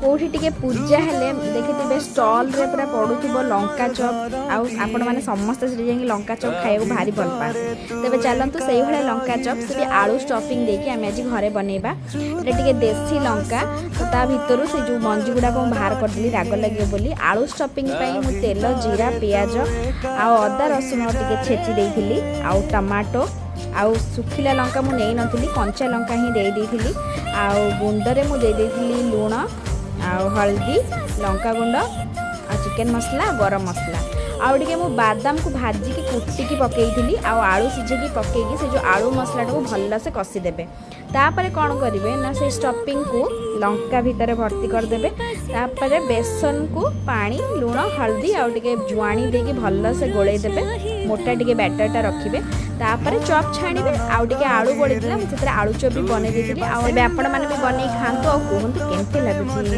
କେଉଁଠି ଟିକେ ପୂଜା ହେଲେ ଦେଖିଥିବେ, ଷ୍ଟଲ୍ରେ ପୁରା ପଡ଼ୁଥିବ ଲଙ୍କା ଚପ୍ ଆଉ ଆପଣମାନେ ସମସ୍ତେ ସେଠି ଯାଇକି ଲଙ୍କା ଚପ୍ ଖାଇବାକୁ ଭାରି ଭଲ ପାଆନ୍ତି। ତେବେ ଚାଲନ୍ତୁ, ସେଇଭଳିଆ ଲଙ୍କା ଚପ୍, ସେ ବି ଆଳୁ ଷ୍ଟଫିଂ ଦେଇକି ଆମେ ଆଜି ଘରେ ବନେଇବା। ଏଇଟା ଟିକେ ଦେଶୀ ଲଙ୍କା ତ, ତା ଭିତରୁ ସେ ଯେଉଁ ମଞ୍ଜି ଗୁଡ଼ାକ ମୁଁ ବାହାର କରିଦେଲି, ରାଗ ଲାଗିବ ବୋଲି। ଆଳୁ ଷ୍ଟଫିଂ ପାଇଁ ମୁଁ ତେଲ, ଜିରା, ପିଆଜ ଆଉ ଅଦା ରସୁଣ ଟିକେ ଛେଚି ଦେଇଥିଲି ଆଉ ଟମାଟୋ ଆଉ ଶୁଖିଲା ଲଙ୍କା ମୁଁ ନେଇନଥିଲି, କଞ୍ଚା ଲଙ୍କା ହିଁ ଦେଇ ଦେଇଥିଲି। ଆଉ ଗୁଣ୍ଡରେ ମୁଁ ଦେଇ ଦେଇଥିଲି ଲୁଣ ଆଉ ହଳଦୀ, ଲଙ୍କା ଗୁଣ୍ଡ ଆଉ ଚିକେନ୍ ମସଲା, ଗରମ ମସଲା ଆଉ ଟିକେ ମୁଁ ବାଦାମକୁ ଭାଜିକି କୁଟିକି ପକେଇଥିଲି। ଆଉ ଆଳୁ ସିଝେଇକି ପକେଇକି ସେ ଯେଉଁ ଆଳୁ ମସଲାଟାକୁ ଭଲସେ କଷିଦେବେ। ତାପରେ କ'ଣ କରିବେ ନା, ସେଇ ଷ୍ଟଫିଂକୁ ଲଙ୍କା ଭିତରେ ଭର୍ତ୍ତି କରିଦେବେ। ତାପରେ ବେସନକୁ ପାଣି, ଲୁଣ, ହଳଦୀ ଆଉ ଟିକେ ଜୁଆଣି ଦେଇକି ଭଲସେ ଗୋଳେଇ ଦେବେ। ମୋଟା ଟିକେ ବ୍ୟାଟରଟା ରଖିବେ। ତାପରେ ଚପ୍ ଛାଣିବେ। ଆଉ ଟିକେ ଆଳୁ ବଳିଥିଲା, ମୁଁ ସେଥିରେ ଆଳୁ ଚପ୍ ବି ବନେଇ ଦେଇଥିଲି। ଆଉ ଏବେ ଆପଣମାନେ ବି ବନେଇ ଖାଆନ୍ତୁ ଆଉ କୁହନ୍ତୁ କେମିତି ଲାଗୁଛି।